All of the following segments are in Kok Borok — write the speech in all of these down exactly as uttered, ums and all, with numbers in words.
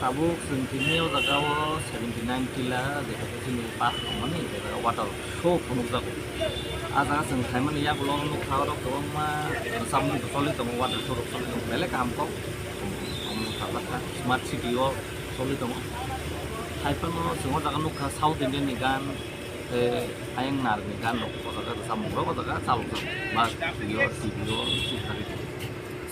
Tabuk chwng tini o jaga o seventy nine kila, jephru chini park tongmani, je jaga water show phunukjago. A jaga chwng phaimani yagulo nukha, oro kwbangma rwchapmung choli tongo, water show rok choli tongo, belai kaham kok. Omo kha smart city o choli tongo. Haiphano chwng o jaga nukha South Indian ni gan, tei ayang nar ni gan rok o jaga rwchapmung rok o jaga chalokjago. Ba T V o, T V o, T V o.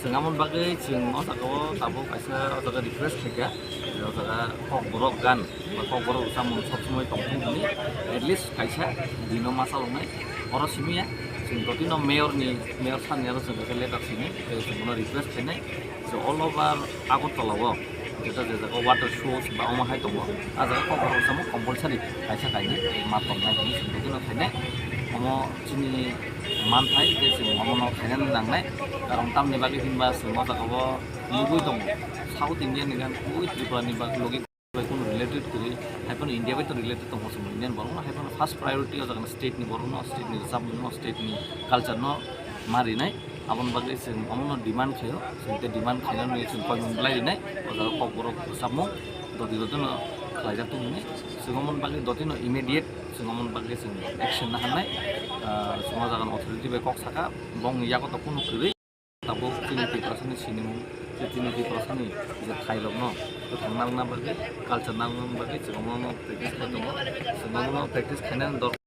Chwng aboni bagwi chwng o jaga o tabuk kaisa o jaga request khaikha, je o jaga kokborok gan ba kokborok rwchapmung sob somoi tongthung hwnwi, at least kaisa dino ma chaloknai. Oro simi ya, chwng totino mayor ni, mayor sir ni aro chwng kaisa letter simi, tei chwng bono request khainai je all over Agartala o jeta je jaga water shows ba omo hai tongo, a jaga kokborok rwchapmung compulsory kaisa kainwi ma tongnai hwnwi chwng totino khainai. Omo chini manthai, tei chwng omono khainani nangnai, karon tamni bagwi hinba chwng o jaga o nugwi tongo, South India ni gan twi Tripura ni bak-, logi bai kunu related kwrwi, haiphano India bai to related tongo chwng Indian borok no, haiphano first priority o jaga state ni borok no, state ni rwchapmung no, state ni culture no ma rinai. Aboni bagwi chwng omono demand khlaio, chwng tei demand khlainani chwng koimung belai rinai, o jaga kokborok rwchapmung doti dotino khlaijak tong hwnwi. Chwng omoni bagwi dotino immediate chwng omoni bagwi chwng action naharnai. Ah, chwng o jaga authority bai kok saka, bongni yago to kunu kwrwi. Tabuk chini Tiprasani sinimung, je chini Tiprasani je thairokno kwthang narwkna bagwi, culture narwkna bagwi chwng omono practice khai tongo. Chwng omono practice khainani dor-